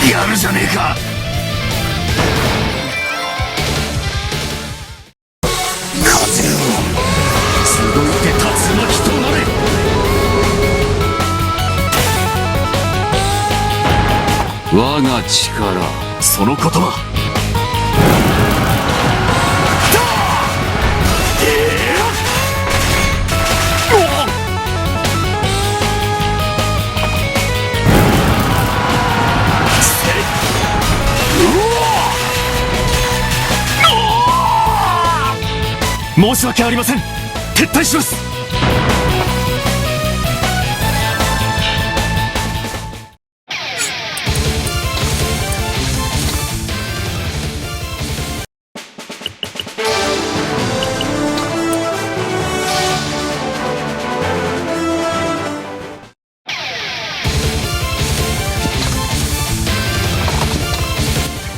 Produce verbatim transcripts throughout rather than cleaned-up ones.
やるじゃねえか。風よ、集いて、竜巻となれ。我が力、その言葉。申し訳ありません。撤退します。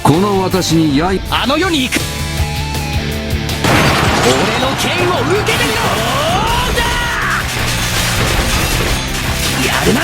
この私に刃、あの世に行く。俺の剣を受けてみろ。やるな。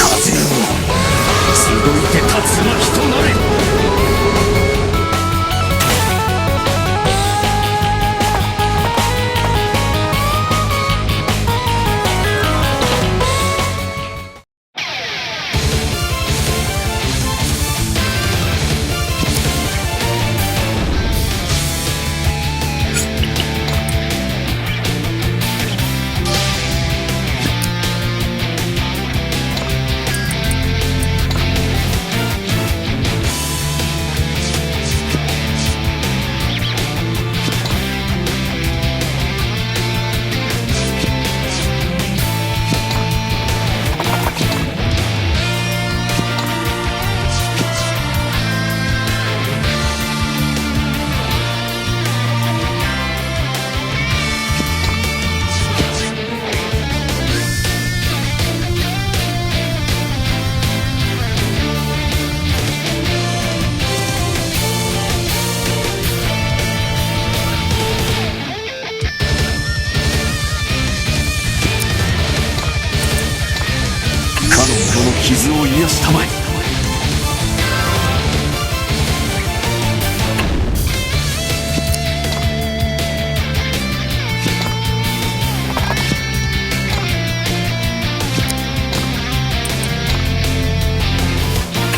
風よ、集いて、竜巻となれ。かの者の傷を癒したまえ。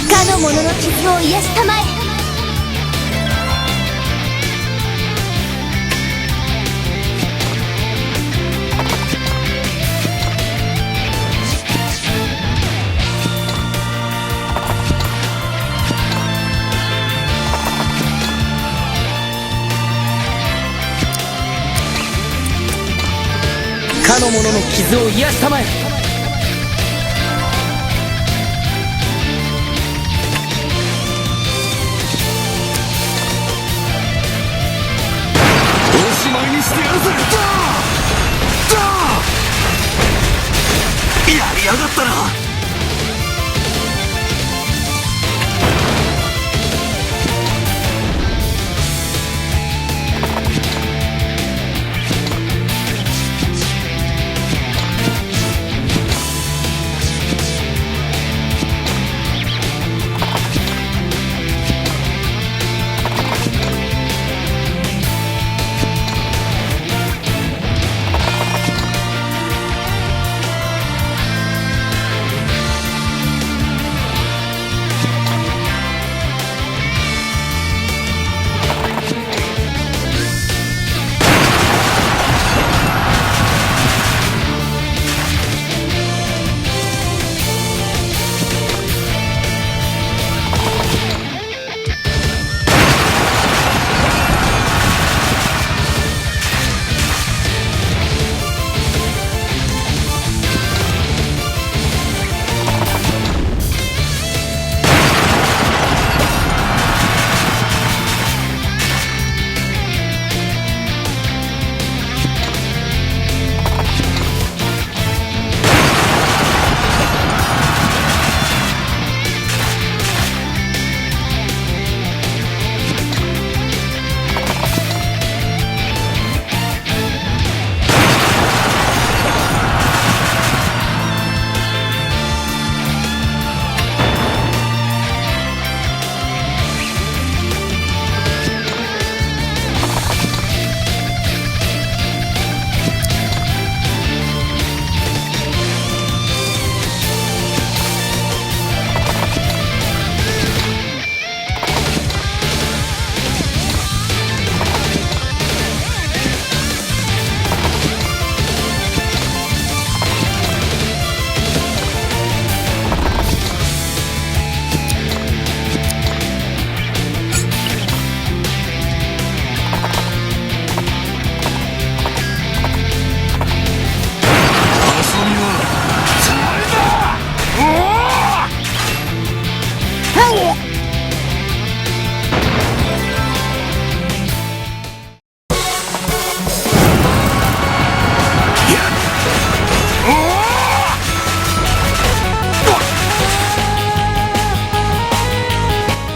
かの者の傷を癒したまえ。かの者の傷を癒したまえ。やりやがったな。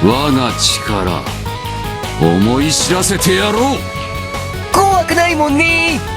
我が力、思い知らせてやろう。怖くないもんね。